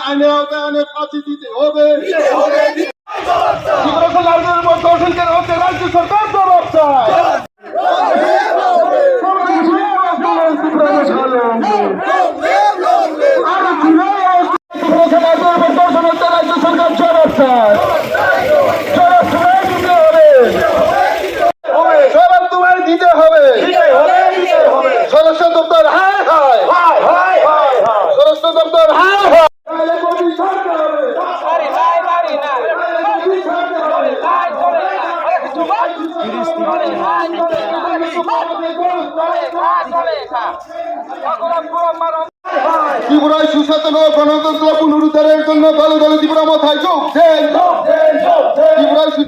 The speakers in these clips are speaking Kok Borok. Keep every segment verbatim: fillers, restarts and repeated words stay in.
আইনের আওতায় আনে, ফাঁসি দিতে হবে। ত্রিপুরা সরকারের উপর ধর্ষণকারী হচ্ছে রাজ্য সরকার জবাব চায়। ত্রিপুরা সরকারের উপর ধর্ষণ হচ্ছে রাজ্য সরকার জবাব চায়। জবাব তোমায় দিতে হবে। জবাব তোমায় দিতে হবে। স্বরাষ্ট্র দপ্তর হায় হায়। স্বরাষ্ট্র দপ্তর হায় হায়। ত্রিপুরায় সুশাসন ও গণতন্ত্র পুনরুদ্ধারের জন্য দলে দলে ত্রিপুরা মথায় যোগ দেন। ত্রিপুরায় সু-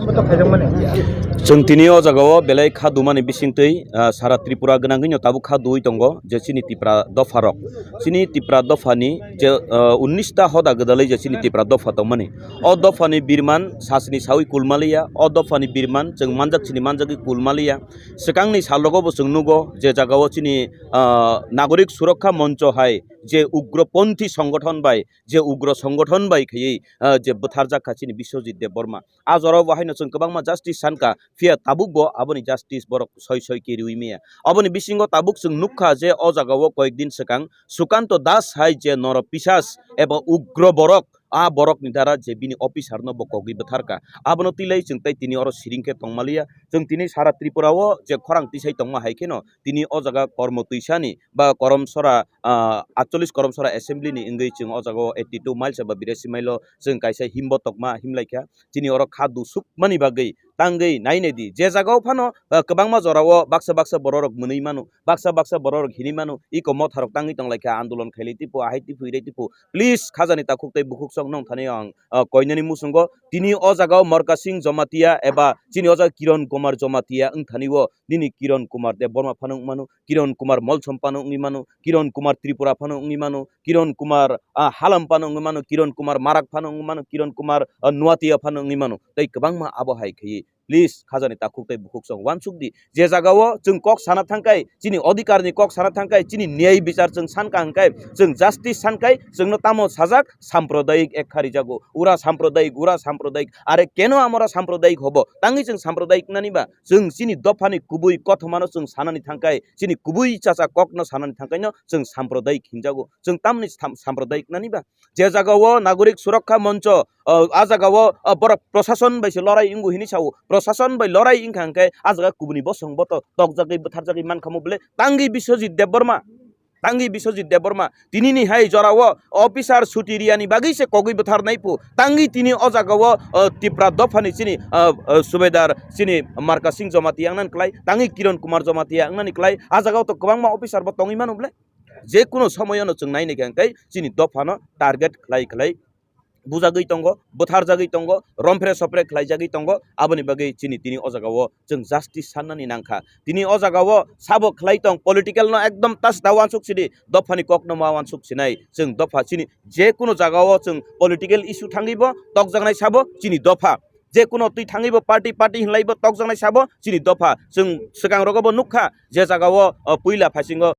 Chwng tini o jagao belai kha dumani bisingtwi, ah, sara Tripura gwnangwino tabuk kha duwi tongo je chini Tipra dopharok. Chini Tipra dophani je, ah, unnish ta hoda gwdalwi je chini Tipra dopha tongmani. O dophani birman sasni sawi kulmaliya, o dophani birman chwng manjak chini manjagwi kulmaliya. Swkangni salrogo bo chwng nugo je jagao chini, ah, Nagorik Surokha Moncho hai je ugroponthi songothon bai, je ugro songothon bai khaiwi, ah, je bwtharjak kha chini Biswajit Debbarma. A jorao bo haino chwng kwbangma justice sankha, phiya tabuk bo aboni justice borok soi soi kiriwi maya. Aboni bisingo tabuk chwng nukha je o jagao koyek din swkang Sukanto Das hai je noro pisas eba ugro borok, a borokni dara je bini officer no bo kogwi bwtharkha. Abono twilai chwng tei tini oro siring khe tongmaliya. Chwng tini sara Tripura o je khorang tisai tongma hai kheno tini o jaga kormo twisani ba Koromsora, ah, atchollish Koromsora assembly ni wngwi chwng o jaga o eighty two miles eba birasi mile o chwng kaisa himbo tokma himlaikha. Chini oro kha dusukmani bagwi tangwi nainai di. Je jagao phano, ah, kwbangma jorao baksa baksa bororok mwnwi mano, baksa baksa bororok hinwi mano, iko motharok tangwi tonglaikha, andolon khailai tipo, ahai tipo, irai tipo. Please, khajani takhuk tei bukhuk sok nong thani ang, ah, koinani muchungo. Tini o jagao Morkasing Jomatia eba chini o jaga Kiron Kumar Jomatia wng thani o, nini Kiron Kumar Debbarma phano wng mano, Kiron Kumar Molsom phano wngwi mano, Kiron Kumar Tripura phano wngwi mano, Kiron Kumar, ah, Halam phano wngwi mano, Kiron Kumar Marak phano wngwi mano, Kiron Kumar, ah, Nuatia phano wngwi mano. Tei kwbangma abo hai khaiwi, please, khajani takhuk tei bukhuk chwng uansuk di. Je jagao chwng kok sana thangkai, chini odhikar ni kok sana thangkai, chini niyai bichar chwng sankha hwnkhe, chwng justice sankhe, chwngno tamo sajak, sampradayik ekha rijago, ura sampradayik, ura sampradayik, are keno amora sampradayik hobo, tangwi chwng sampradayik nani ba, chwng chini dophani kubui kothomano chwng sanani thangkai, chini kubui chacha kokno sanani thangkaino chwng sampradayik hinjago. Chwng tamni sam-, sampradayik nani ba? Je jagao Nagorik Surokha Moncho, o, a jagao, o, borok prosason bai se lorai wngo hini sao. Prosason bai lorai wngkha hwnkhe a jaga kubuni bosong boto tokjagwi bwtharjagwi mankha mo bwle tangwi Biswajit Debbarma. Tangwi Biswajit Debbarma. Tinini hai jorao officer suti riyani bagwi se kogwi bwtharnai phu. Tangwi tini o jagao, o, Tipra dophani chini, o, o, subedar chini Marka Singh Jamatia wngnani klai. Tangwi Kiron Kumar Jamatia wngnani klai. A jagao to kwbangma officer bo tongwi mano bwle. Je kuno somoyono chwng nainai khe hwnkhe chini dophano target khlai khlai bujagwi tongo, bwtharjagwi tongo, rompre sopre khlaijagwi tongo, aboni bagwi chini tini o jagao chwng justice sannani nangkha. Tini o jagao sabo khlai tong, political no ekdom tas da uansuk sidi, dophani kokno ma uansuk sinai, chwng dopha chini je kuno jagao chwng political issue thangwi bo tokjaknai sabo chini dopha. Je kuno twi thangwi bo party party hinlai bo tokjaknai sabo chini dopha. Chwng swkang rogo bo nukha je jagao, o, puila phaisingo